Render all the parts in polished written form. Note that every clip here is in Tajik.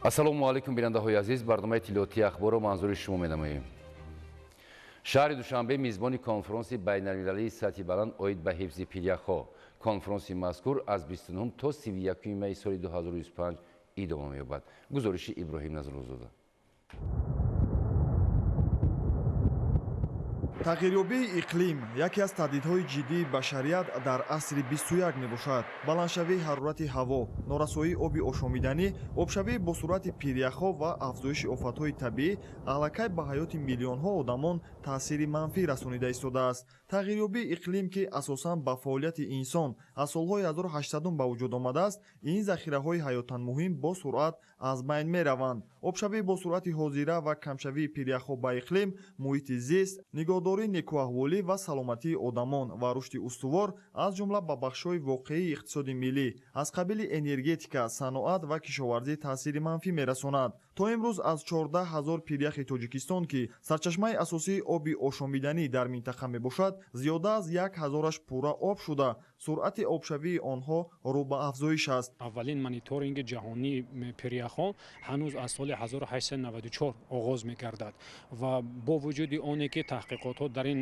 Ассалому алайкум, бинандаҳои азиз. Барномаи иттилоотии ахборро манзури шумо менамоем. Шаҳри Душанбе мизбони конфронси байналмилалии сатҳи баланд оид ба ҳифзи пиряхҳо. Конфронси мазкур аз 29 то 31 майи соли 2025 идома меёбад. Гузориши Иброҳим Назруллозода. Тағйирёбии иқлим яке аз таҳдидҳои ҷиддии башарият дар асри 21 мебошад. Баландшавии ҳарорати ҳаво, норасоии оби ошомиданӣ, обшавии бо суръати пиряхҳо ва афзоиши офатҳои табиӣ аллакай ба ҳаёти миллионҳо одамон таъсири манфӣ расонида истодааст. Тағйирёбии иқлим, ки асосан ба фаъолияти инсон аз солҳои 1800 ба вуҷуд омадааст, ин захираҳои ҳаётан муҳим бо суръат аз байн мераванд. Обшавии бо суръати ҳозира ва камшавии пиряхҳо ба иқлим, муҳити зист, нигоҳдории некуаҳволӣ ва саломатии одамон ва рушди устувор, аз ҷумла ба бахшҳои воқеии иқтисоди миллӣ аз қабили энергетика, саноат ва кишоварзӣ таъсири манфӣ мерасонад. То имрӯз аз 14 ҳазор пиряхи Тоҷикистон, ки сарчашмаи асосии оби ошомиданӣ дар минтақа мебошад, зиёда аз як ҳазораш пурра об шуда, суръати обшавии онҳо рӯ ба афзоиш аст. Аввалин мониторинги ҷаҳонии пиряхҳо ҳанӯз аз соли 1894 оғоз мегардад ва бо вуҷуди оне ки таҳқиқотҳо дар ин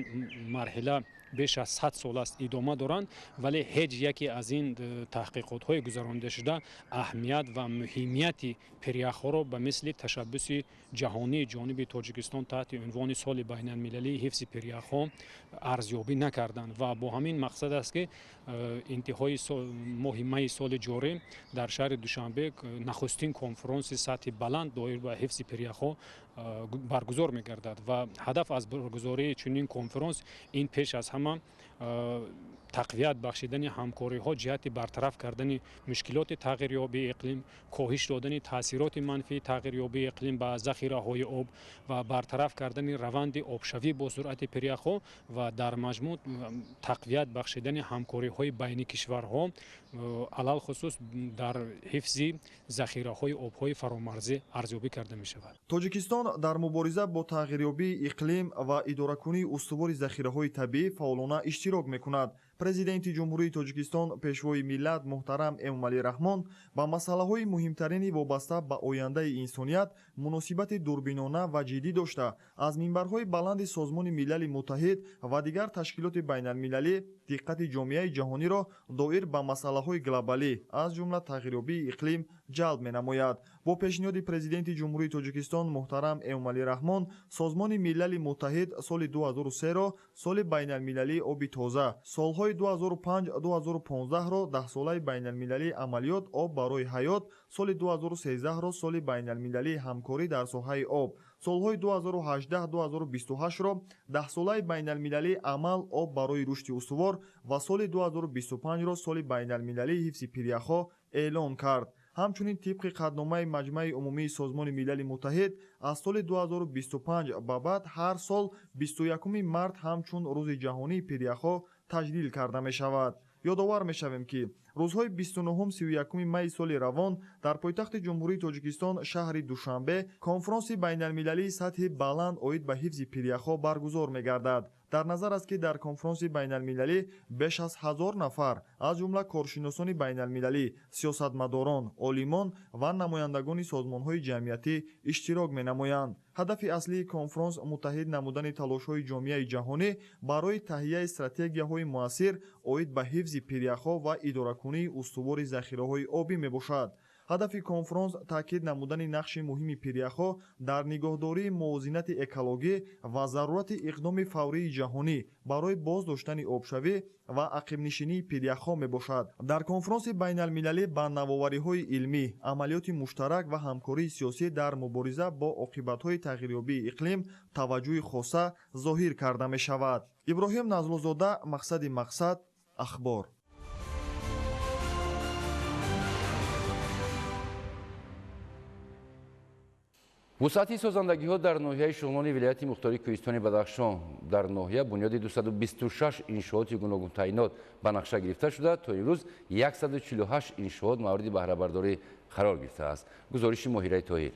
марҳила беш аз 100 сол аст идома доранд, вале ҳеҷ яке аз ин таҳқиқотҳои гузарондашуда аҳамият ва муҳимияти пиряхҳоро ба мисли ташаббуси ҷаҳонии ҷониби Тоҷикистон таҳти унвони соли байналмилалии ҳифзи пиряхҳо арзёбӣ накарданд ва бо ҳамин мақсад аст, ки интиҳои моҳи майи соли ҷорӣ дар шаҳри Душанбе нахустин конфронси сатҳи баланд доир ба ҳифзи пиряхҳо баргузор мегардад ва ҳадаф аз баргузории чунин конфронс ин пеш аз ҳама тақвият бахшидани ҳамкориҳо ҷиҳати бартараф кардани мушкилоти тағйирёбии иқлим, коҳиш додани таъсироти манфии тағйирёбии иқлим ба захираҳои об ва бартараф кардани раванди обшавӣ бо суръати пиряхҳо ва дар маҷмӯъ тақвият бахшидани ҳамкориҳои байни кишварҳо, алалхусус дар ҳифзи захираҳои обҳои фаромарзӣ арзёбӣ карда мешавад. Тоҷикистон дар мубориза бо тағйирёбии иқлим ва идоракунии устувори захираҳои табиӣ фаъолона иштирок мекунад. Президенти Ҷумҳурии Тоҷикистон, Пешвои миллат муҳтарам Эмомалӣ Раҳмон ба масъалаҳои муҳимтарини вобаста ба ояндаи инсоният муносибати дурбинона ва ҷиддӣ дошта, аз минбарҳои баланди Созмони Милали Муттаҳид ва дигар ташкилоти байналмилалӣ диққати ҷомеаи ҷаҳониро доир ба масъалаҳои глобалӣ, аз ҷумла тағйирёбии иқлим ҷалб менамояд. Бо пешниҳоди Президенти Ҷумҳурии Тоҷикистон муҳтарам Эмомалӣ Раҳмон Созмони Милали Муттаҳид соли 2003-ро соли байналмилалии оби тоза, солҳои 2005-2015-ро даҳсолаи байналмилалии амалиёт об барои ҳаёт, соли 2013-ро соли байналмилалии ҳамкорӣ дар соҳаи об, солҳои 2018-2028-ро даҳсолаи байналмилалии амал об барои рушди устувор ва соли 2025-ро соли байналмилалии ҳифзи пиряхҳо эълон кард. Ҳамчунин тибқи қатъномаи Маҷмаи Умумии Созмони Милали Муттаҳид аз соли 2025 ба баъд ҳар сол 21 март ҳамчун Рӯзи ҷаҳонии пиряхҳо таҷлил карда мешавад. Ёдовар мешавем, ки рӯзҳои 29-31 майи соли равон дар пойтахти Ҷумҳурии Тоҷикистон, шаҳри Душанбе, конфронси байналмилалии сатҳи баланд оид ба ҳифзи пиряхҳо баргузор мегардад. Дар назар аст, ки дар конфронси байналмилалӣ беш аз 1000 нафар, аз ҷумла коршиносони байналмилалӣ, сиёсатмадорон, олимон ва намояндагони созмонҳои ҷамъиятӣ иштирок менамоянд. Ҳадафи аслии конфронс муттаҳид намудани талошҳои ҷомеаи ҷаҳонӣ барои таҳияи стратегияҳои муассир оид ба ҳифзи пиряхҳо ва идоракунии устувори захираҳои обӣ мебошад. Ҳадафи конфронс таъкид намудани нақши муҳими пиряхҳо дар нигоҳдории мувозинати экологӣ ва зарурати иқдоми фаврии ҷаҳонӣ барои боз доштани обшавӣ ва ақибнишинии пиряхҳо мебошад. Дар конфронси байналмилалӣ ба навовариҳои илмӣ, амалиёти муштарак ва ҳамкории сиёсӣ дар мубориза бо оқибатҳои тағйирёбии иқлим таваҷҷӯҳи хоса зоҳир карда мешавад. Иброҳим Назлузода, Мақсади мақсад, Ахбор. Вусъати созандагиҳо дар ноҳияи Шуғнони вилояти мухтори Кӯҳистони Бадахшон. Дар ноҳия бунёди 226 иншооти гуногунтаъинот ба нақша гирифта шуда, то имрӯз 148 иншоот мавриди баҳрабардорӣ қарор гирифтааст. Гузориши Моҳираи Тоҳир.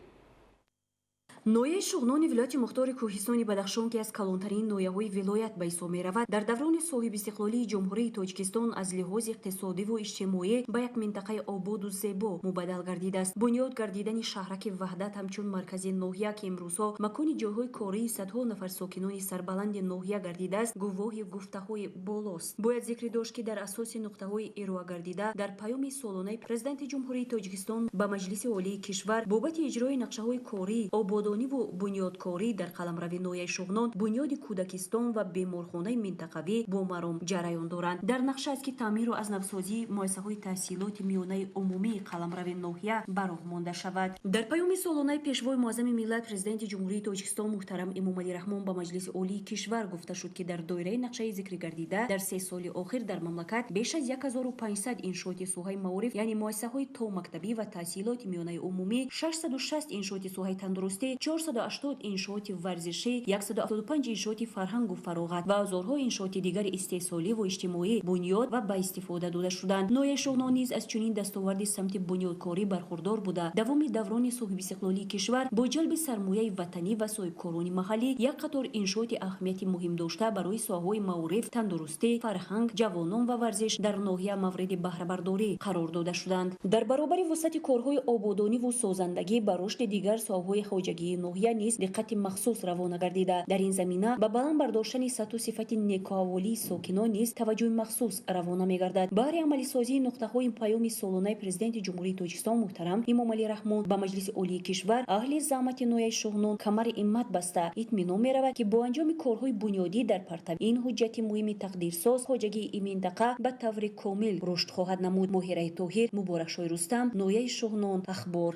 Ноҳияи Шуғнони вилояти мухтори Кӯҳистони Бадахшон, ки аз калонтарин ноҳияҳои вилоят ба ҳисоб меравад, дар даврони соҳибистиқлолии Ҷумҳурии Тоҷикистон аз лиҳози иқтисодиву иҷтимоӣ ба як минтақаи ободу зебо мубаддал гардидааст. Бунёд гардидани шаҳраки Ваҳдат ҳамчун маркази ноҳия, ки имрӯзҳо макони ҷойҳои кории садҳо нафар сокинони сарбаланди ноҳия гардидааст, гувоҳи гуфтаҳои болост. Бояд зикр дошт, ки дар асоси нуқтаҳои ироа гардида дар паёми солонаи Президенти Ҷумҳурии Тоҷикистон ба Маҷлиси Олии кишвар бобати иҷрои нақшаҳои корӣ, ободониву бунёдкорӣ дар қаламрави ноҳияи Шуғнон, бунёди кӯдакистон ва беморхонаи минтақавӣ бо маром ҷараён доранд. Дар нақша аст, ки таъмиру аз навсозии муассисаҳои таҳсилоти миёнаи умумии қаламрави ноҳия ба роҳ монда шавад. Дар паёми солонаи Пешвои муаззами миллат, Президенти Ҷумҳурии Тоҷикистон муҳтарам Эмомалӣ Раҳмон ба Маҷлиси Олии кишвар гуфта шуд, ки дар доираи нақшаи зикрӣ гардида дар 3 соли охир дар мамлакат беш аз 1500 иншооти соҳаи маориф, яъне муассисаҳои томактабӣ ва таҳсилоти миёнаи умумӣ, 660 иншооти соҳаи тандурустӣ, 480 иншооти варзишӣ, 175 иншооти фарҳангу фароғат ва ҳазорҳо иншооти дигари истеҳсоливу иҷтимоӣ бунёд ва ба истифода дода шуданд. Ноҳияи Шуғнон низ аз чунин дастоварди самти бунёдкорӣ бархурдор буда, давоми даврони соҳибистиқлолии кишвар бо ҷалби сармояи ватанӣ ва соҳибкорони маҳаллӣ як қатор иншооти аҳамияти муҳим дошта барои соҳаҳои маориф, тандурустӣ, фарҳанг, ҷавонон ва варзиш дар ноҳия мавриди баҳрабардорӣ қарор дода шуданд. Дар баробари вусъати корҳои ободониву созандагӣ, ба рушди дигар соҳаҳои хоҷагии ноҳия низ диққати махсус равона гардида, дар ин замина ба баланд бардоштани сатҳу сифати некӯаҳволии сокинон низ таваҷҷӯҳи махсус равона мегардад. Баҳри амалисозии нуқтаҳои паёми солонаи Президенти Ҷумҳурии Тоҷикистон муҳтарам Эмомалӣ Раҳмон ба Маҷлиси Олии кишвар аҳли заҳмати ноҳияи Шуғнон камари ҳиммат баста, итминон меравад, ки бо анҷоми корҳои бунёдӣ дар партави ин ҳуҷҷати муҳими тақдирсоз хоҷагии ин минтақа ба таври комил рушд хоҳад намуд. Моҳираи Тоҳир, Муборакшоҳи Рустам, ноҳияи Шуғнон, Ахбор.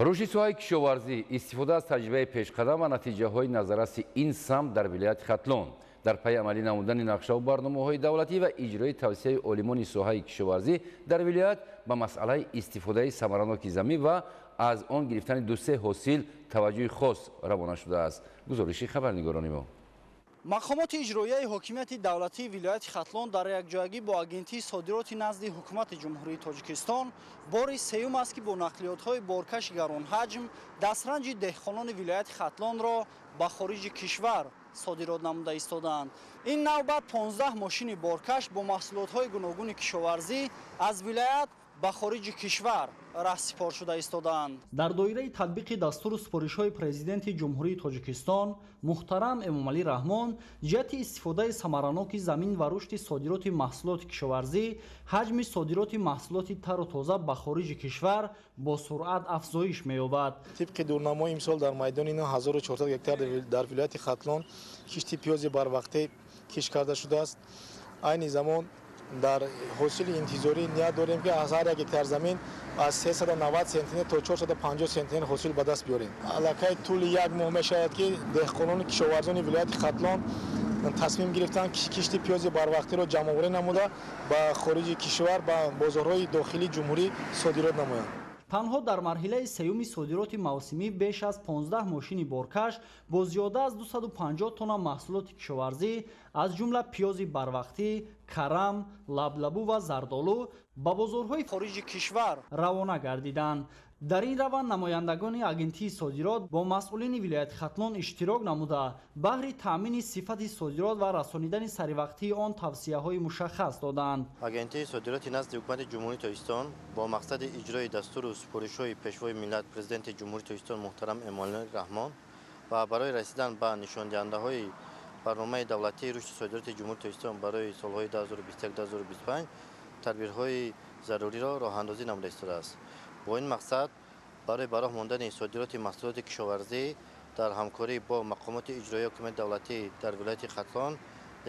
Рушди соҳаи кишоварзӣ, истифода аз таҷрибаи пешқадам ва натиҷаҳои назарраси ин самт дар вилояти Хатлон дар пайи амалӣ намудани нақшаву барномаҳои давлатӣ ва иҷрои тавсияи олимони соҳаи кишоварзӣ дар вилоят ба масъалаи истифодаи самараноки замин ва аз он гирифтани дусе ҳосил таваҷҷӯҳи хос равона шудааст. Гузориши хабарнигорони мо. Мақомоти иҷроияи ҳокимияти давлатии вилояти Хатлон дар якҷоягӣ бо Агентии содироти назди Ҳукумати Ҷумҳурии Тоҷикистон бори сеюм аст, ки бо нақлиётҳои боркаши гаронҳаҷм дастранҷи деҳқонони вилояти Хатлонро ба хориҷи кишвар содирот намуда истодаанд. Ин навбат 15 мошини боркаш бо маҳсулотҳои гуногуни кишоварзӣ аз вилоят ба хориҷи кишвар раҳсипор шуда истодаанд. Дар доираи татбиқи дастуру супоришҳои Президенти Ҷумҳурии Тоҷикистон муҳтарам Эмомалӣ Раҳмон ҷиҳати истифодаи самараноки замин ва рушди содироти маҳсулоти кишоварзӣ, ҳаҷми содироти маҳсулоти тару тоза ба хориҷи кишвар бо суръат афзоиш меёбад. Тибқи дурнамои имсол дар майдони 9400 гектар дар вилояти Хатлон кишти пиёзи барвақтӣ кишт карда шудааст. Айни замон дар ҳосили интизорӣ ният дорем, ки аз ҳар як гектар замин аз 390 сентнер то 450 сентнер ҳосил ба даст биёрем. Аллакай тӯли як моҳ мешавад, ки деҳқонону кишоварзони вилояти Хатлон тасмим гирифтанд, кишти пиёзи барвақтиро ҷамъоварӣ намуда, ба хориҷи кишвар, ба бозорҳои дохилии ҷумҳурӣ содирот намоянд. Танҳо дар марҳилаи сеюми содироти мавсимӣ беш аз 15 мошини боркаш бо зиёда аз 250 тонна маҳсулоти кишоварзӣ, аз ҷумла пиёзи барвақтӣ, карам, лаблабу ва зардолу ба бозорҳои хориҷи кишвар равона гардиданд. Дар ин раванд намояндагони Агентии содирот бо масъулини вилояти Хатлон иштирок намуда, баҳри таъмини сифати содирот ва расонидани саривақтии он тавсияҳои мушаххас доданд. Агентии содироти назди Ҳукумати Ҷумҳурии Тоҷикистон бо мақсади иҷрои дастуру супоришҳои Пешвои миллат, Президенти Ҷумҳурии Тоҷикистон муҳтарам Эмомалӣ Раҳмон ва барои расидан ба нишондиҳандаҳои барномаи давлатии рушди содироти Ҷумҳурии Тоҷикистон барои солҳои 2021-2025 тадбирҳои заруриро роҳандозӣ намуда истодааст. Бо ин мақсад, барои ба роҳ мондани содироти маҳсулоти кишоварзӣ дар ҳамкорӣ бо мақомоти иҷроии ҳукумати давлатӣ дар вилояти Хатлон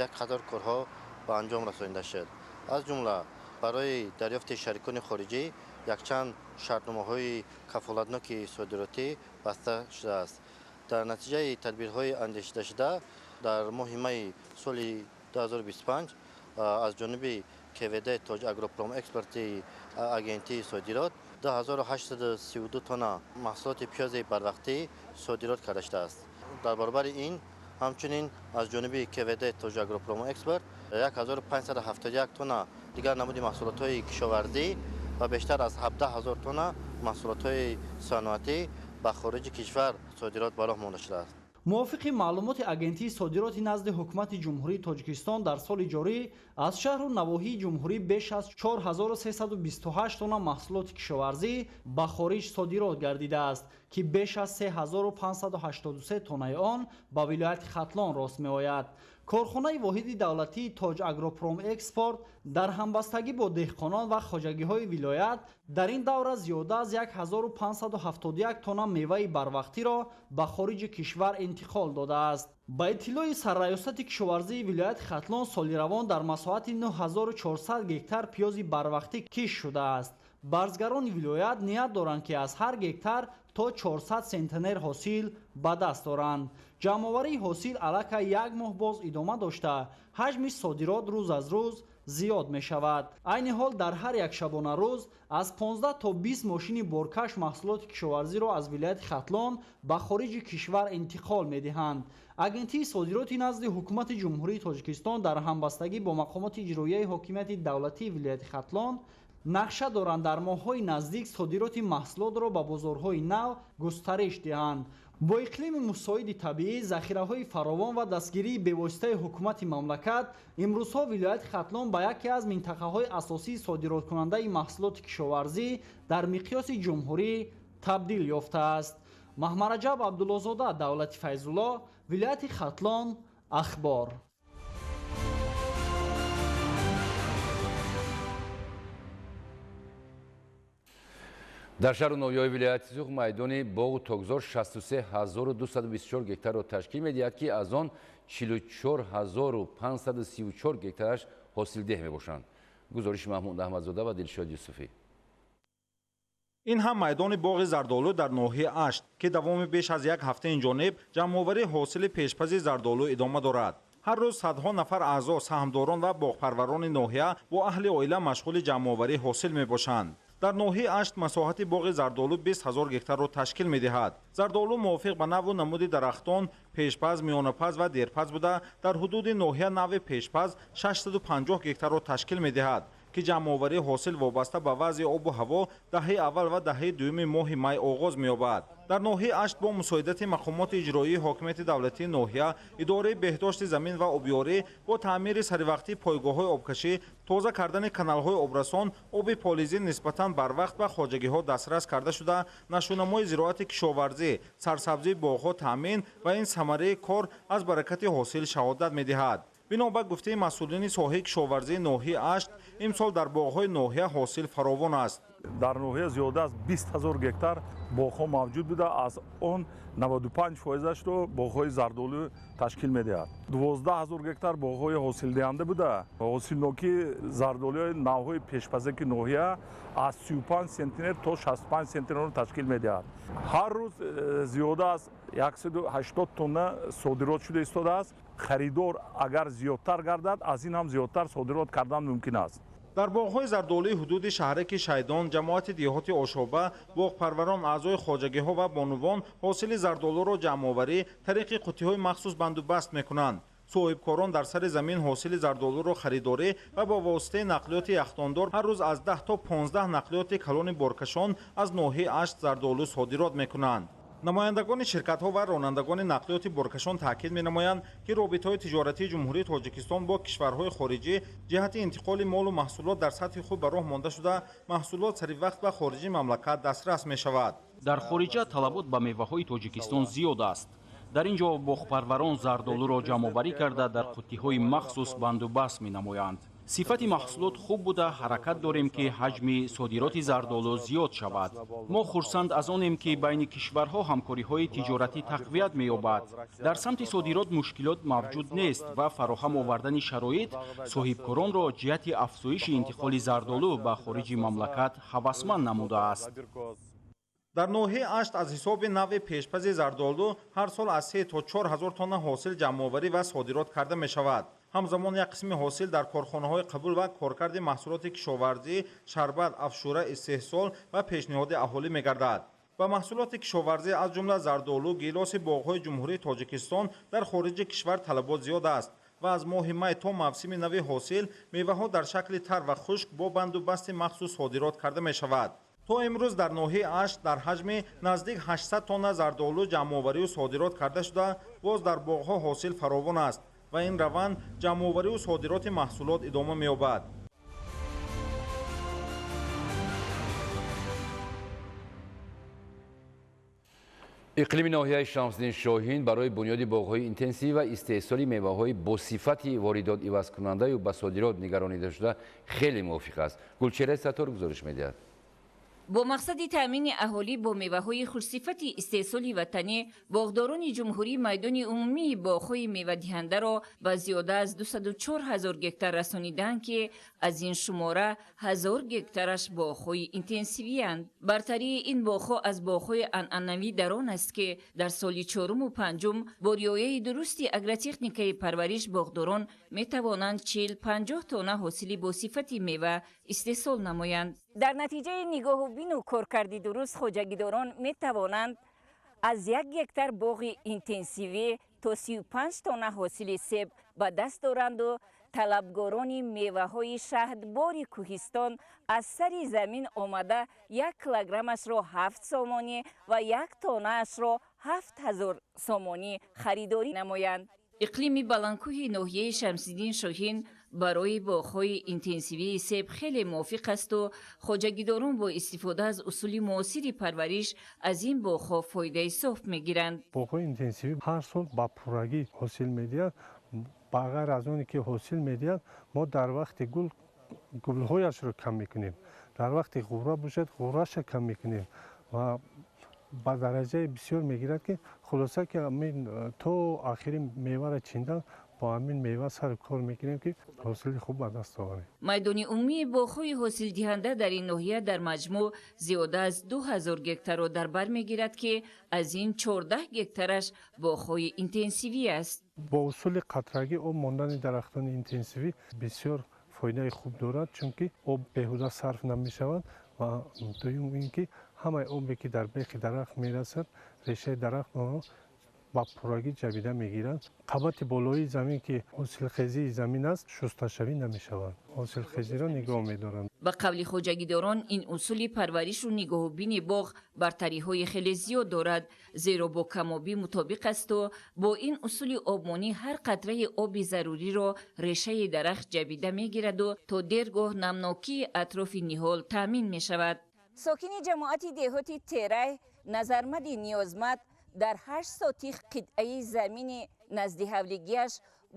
як қатор корҳо ба анҷом расонида шуд. Аз ҷумла, барои дарёфти шарикони хориҷӣ якчанд шартномаҳои кафолатноки содиротӣ баста шудааст. Дар натиҷаи тадбирҳои андешидашуда дар моҳи майи соли 2025 аз ҷониби КВД Тоҷагропромэкспорти Агентии содирот 2832 тонна маҳсулоти пиёзи барвақтӣ содирот карда шудааст. Дар баробари ин, ҳамчунин аз ҷониби КВД Тоҷагропромэкспорт 1571 тонна Дигар намуди маҳсулотҳои кишоварзӣ ва бештар аз 17 ҳазор тонна маҳсулотҳои саноатӣ ба хориҷи кишвар содирот ба роҳ монда шудааст. Мувофиқи маълумоти Агентии содироти назди Ҳукумати Ҷумҳурии Тоҷикистон, дар соли ҷорӣ аз шаҳру навоҳии ҷумҳурӣ беш аз 4328 тонна маҳсулоти кишоварзӣ ба хориҷ содирот гардидааст, ки беш аз 3583 тоннаи он ба вилояти Хатлон рост меояд. Корхонаи воҳиди давлатии Тоҷ Агропромэкспорт дар ҳамбастагӣ бо деҳқонон ва хоҷагиҳои вилоят дар ин давра зиёда аз 1571 тонна меваи барвақтиро ба хориҷи кишвар интиқол додааст. Ба иттилои Сарраёсати кишоварзии вилояти Хатлон, соли равон дар масоҳати 9400 гектар пиёзи барвақтӣ кишт шудааст. Барзгарони вилоят ният доранд, ки аз ҳар гектар то 400 сентнер ҳосил ба даст доранд. Ҷамъоварии ҳосил аллакай як моҳ боз идома дошта, ҳаҷми содирот рӯз аз рӯз зиёд мешавад. Айни ҳол дар ҳар як шабонарӯз аз 15 то 20 мошини боркаш маҳсулоти кишоварзиро аз вилояти Хатлон ба хориҷи кишвар интиқол медиҳанд. Агентии содироти назди Ҳукумати Ҷумҳурии Тоҷикистон дар ҳамбастагӣ бо мақомоти иҷроияи ҳокимияти давлатии вилояти Хатлон нақша доранд дар моҳҳои наздик содироти маҳсулотро ба бозорҳои нав густариш диҳанд. Бо иқлими мусоиди табиӣ, захираҳои фаровон ва дастгирии бевоситаи ҳукумати мамлакат, имрӯзҳо вилояти Хатлон ба яке аз минтақаҳои асосии содироткунандаи маҳсулоти кишоварзӣ дар миқёси ҷумҳурӣ табдил ёфтааст. Маҳмараҷаб Абдуллозода, Давлати Файзулло, вилояти Хатлон, Ахбор. Дар шаҳру ноҳияҳои вилояти Суғд майдони боғу токзор 63224 гектарро ташкил медиҳад, ки аз он 44534 гектараш ҳосилдеҳ мебошанд. Гузориши Маҳмуд Аҳмадзода ва Дилшод Юсуфӣ. Ин ҳам майдони боғи зардолу дар ноҳияи Ашт, ки давоми беш аз як ҳафта инҷониб ҷамъоварии ҳосили пешпази зардолу идома дорад. Ҳар рӯз садҳо нафар аъзо, саҳмдорон ва боғпарварони ноҳия бо аҳли оила машғули ҷамъоварии ҳосил мебошанд. Дар ноҳияи Ашт масоҳати боғи зардолу 20 ҳазор гектарро ташкил медиҳад. Зардолу мувофиқ ба навъу намуди дарахтон пешпаз, миёнапаз ва дерпаз буда, дар ҳудуди ноҳия навъи пешпаз 650 гектарро ташкил медиҳад, ки ҷамъоварии ҳосил вобаста ба вазъи обу ҳаво даҳаи аввал ва даҳаи дуюми моҳи май оғоз меёбад. Дар ноҳияи Ашт бо мусоидати мақомоти иҷроии ҳокимияти давлатии ноҳия, идораи беҳдошти замин ва обёрӣ бо таъмири саривақтии пойгоҳҳои обкашӣ, тоза кардани каналҳои обрасон, оби полизӣ нисбатан барвақт ба хоҷагиҳо дастрас карда шуда, нашъунамои зироати кишоварзӣ, сарсабзии боғҳо таъмин ва ин самараи кор аз баракати ҳосил шаҳодат медиҳад. Бино ба гуфтаи масъулини соҳаи кишоварзии ноҳияи Ашт, имсол дар боғҳои ноҳия ҳосил фаровон аст. Дар ноҳия зиёда аз 20 ҳазор гектар боғҳо мавҷуд буда, аз он 95%-ашро боғҳои зардолу ташкил медиҳад. 12 ҳазор гектар боғҳои ҳосилдиҳанда буда, ҳосилнокии зардолуи навъҳои пешпазаки ноҳия аз 35 сентнер то 65 сентнерро ташкил медиҳад. Ҳар рӯз зиёда аз 180 тонна содирот шуда истодааст. Харидор агар зиёдтар гардад, аз ин ҳам зиёдтар содирот кардан мумкин аст. Дар боғҳои зардолуи ҳудуди шаҳраки Шайдон, ҷамоати деҳоти Ошоба, боғпарварон, аъзои хоҷагиҳо ва бонувон ҳосили зардолуро ҷамъоварӣ тариқи қуттиҳои махсус бандубаст мекунанд. Соҳибкорон дар сари замин ҳосили зардолуро харидорӣ ва бо воситаи нақлиёти яхдондор ҳар рӯз аз 10 то 15 нақлиёти калони боркашон аз ноҳияи Ашт зардолу содирот мекунанд. Намояндагони ширкатҳо ва ронандагони нақлиёти боркашон таъкид менамоянд, ки робитаҳои тиҷоратии Ҷумҳурии Тоҷикистон бо кишварҳои хориҷӣ ҷиҳати интиқоли молу маҳсулот дар сатҳи хуб ба роҳ монда шуда, маҳсулот сари вақт ба хориҷи мамлакат дастрас мешавад. Дар хориҷа талабот ба меваҳои Тоҷикистон зиёд аст. Дар ин ҷо боғпарварон зардолуро ҷамъоварӣ карда дар қуттиҳои махсус бандубаст менамоянд. Сифати маҳсулот хуб буда, ҳаракат дорем, ки ҳаҷми содироти зардолу зиёд шавад. Мо хурсанд аз онем, ки байни кишварҳо ҳамкориҳои тиҷоратӣ тақвият меёбад. Дар самти содирот мушкилот мавҷуд нест ва фароҳам овардани шароит соҳибкоронро ҷиҳати афзоиши интиқоли зардолу ба хориҷи мамлакат ҳавасманд намудааст. Дар ноҳияи Ашт аз ҳисоби навъи пешпази зардолу ҳар сол аз 3 то 4 ҳазор тонна ҳосил ҷамъоварӣ ва содирот карда мешавад. Ҳамзамон як қисми ҳосил дар корхонаҳои қабул ва коркарди маҳсулоти кишоварзӣ, шарбат, афшура, истеҳсол ва пешниҳоди аҳолӣ мегардад. Ба маҳсулоти кишоварзӣ аз ҷумла зардолу, гилоси боғҳои Ҷумҳурии Тоҷикистон дар хориҷи кишвар талабот зиёд аст ва аз моҳи май то мавсими нави ҳосил меваҳо дар шакли тар ва хушк бо банду басти махсус содирот карда мешавад. То имрӯз дар ноҳияи Ашт дар ҳаҷми наздик 800 тонна зардолу ҷамъоварию содирот карда шуда, боз дар боғҳо ҳосил фаровон аст ва ин раванд ҷамъоварию содироти маҳсулот идома меёбад. Иқлими ноҳияи Шамсиддин Шоҳин барои бунёди боғҳои интенсивӣ ва истеҳсоли меваҳои бо сифати воридот ивазкунандаю ба содирот нигаронида шуда хеле мувофиқ аст. Гулчеҳраи Саттор гузориш медиҳад. Бо мақсади таъмини аҳолӣ бо меваҳои хушсифати истеҳсоли ватанӣ, боғдорони ҷумҳурӣ майдони умумии боғҳои мевадиҳандаро ба зиёда аз 204 ҳазор гектар расонидаанд, ки аз ин шумора 1000 гектараш боғҳои интенсивиянд. Бартарии ин боғҳо аз боғҳои анъанавӣ дар он аст, ки дар соли чоруму панҷум бо риояи дурусти агротехникаи парвариш боғдорон метавонанд 40-50 тонна ҳосили босифати мева истеҳсол намоянд. Дар натиҷаи нигоҳубину коркарди дуруст хоҷагидорон метавонанд аз 1 гектар боғи интенсивӣ то 35 тонна ҳосили себ ба даст доранду талабгорони меваҳои шаҳдбори кӯҳистон аз сари замин омада 1 килограммашро 7 сомонӣ ва 1 тоннаашро 7000 сомонӣ харидорӣ намоянд. Иқлими баландкӯҳи ноҳияи Шамсиддин Шоҳин барои боғҳои интенсивии себ хеле мувофиқ асту хоҷагидорон бо истифода аз усули муосири парвариш аз ин боғҳо фоидаи соф мегиранд. Боғҳои интенсивӣ ҳар сол ба пуррагӣ ҳосил медиҳад. Ба ғайр аз оне ки ҳосил медиҳад, мо дар вақти гул гулҳояшро кам мекунем, дар вақти ғӯра бошад ғӯраша кам мекунем ва ба дараҷаи бисёр мегирад, ки хулоса ки то охири меваро чиндан бо ҳамин мева сари кор мекунем, ки ҳосили хуб ба даст оварем. Майдони умумии боғҳои ҳосилдиҳанда дар ин ноҳия дар маҷмӯъ зиёда аз 2000 гектарро дар бар мегирад, ки аз ин 14 гектараш боғҳои интенсивӣ аст. Бо усули қатрагӣ об мондани дарахтони интенсивӣ бисёр фоидаи хуб дорад, чунки об беҳуда сарф намешавад ва дуюм ин ки ҳамаи обе ки дар бехи дарахт мерасад, решаи дарахт онро ба пуррагӣ ҷабида мегиранд. Қабати болоии замин ки ҳосилхезии замин аст, шусташавӣ намешавад, ҳосилхезиро нигоҳ медоранд. Ба қавли хоҷагидорон, ин усули парваришу нигоҳубини боғ бартариҳои хеле зиёд дорад, зеро бо камобӣ мутобиқ асту бо ин усули обмонӣ ҳар қатраи оби заруриро решаи дарахт ҷабида мегираду то дергоҳ намнокии атрофи ниҳол таъмин мешавад. Сокини ҷамоати деҳоти Терай Назармади Ниёзмад дар 8 сотих қитъаи замини назди ҳавлигиаш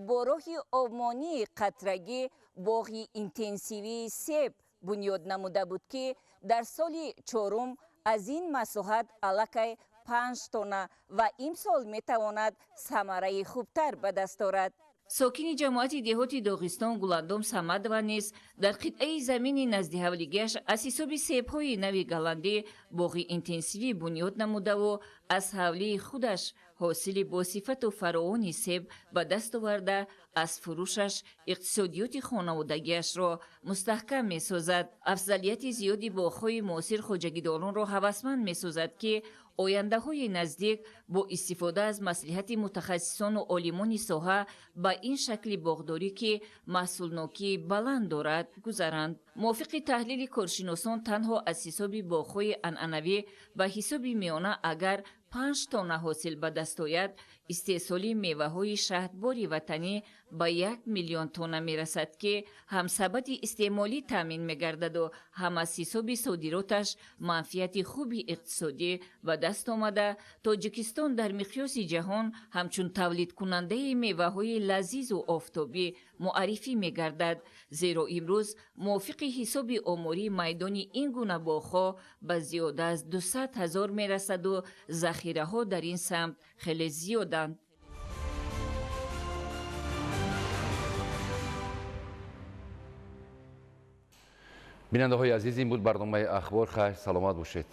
бо роҳи обмонии қатрагӣ боғи интенсивии себ бунёд намуда буд, ки дар соли чорум аз ин масоҳат аллакай 5 тонна ва имсол метавонад самараи хубтар ба даст орад. Сокини ҷамоати деҳоти Доғистон Гуландом Самадова низ дар қитъаи замини назди ҳавлигиаш аз ҳисоби себҳои нави голландӣ боғи интенсивӣ бунёд намудаву аз ҳавлии худаш ҳосили босифату фаровони себ ба даст оварда, аз фурӯшаш иқтисодиёти хонаводагиашро мустаҳкам месозад. Афзалияти зиёди боғҳои муосир хоҷагидоронро ҳавасманд месозад, ки ояндаҳои наздик бо истифода аз маслиҳати мутахассисону олимони соҳа ба ин шакли боғдорӣ, ки маҳсулнокии баланд дорад, гузаранд. Мувофиқи таҳлили коршиносон, танҳо аз ҳисоби боғҳои анъанавӣ ба ҳисоби миёна агар 5 тонна ҳосил ба даст ояд, истеҳсоли меваҳои шаҳдбори ватанӣ ба 1 миллион тонна мерасад, ки ҳам сабади истеъмолӣ таъмин мегардаду ҳам аз ҳисоби содироташ манфиати хуби иқтисодӣ ба даст омада, Тоҷикистон дар миқёси ҷаҳон ҳамчун тавлидкунандаи меваҳои лазизу офтобӣ муаррифӣ мегардад, зеро имрӯз мувофиқи ҳисоби оморӣ майдони ин гуна боғҳо ба зиёда аз 200 ҳазор мерасаду захираҳо дар ин самт хеле зиёданд. Бинандаҳои азиз, ин буд барномаи ахбор. Хайр, саломат бошед.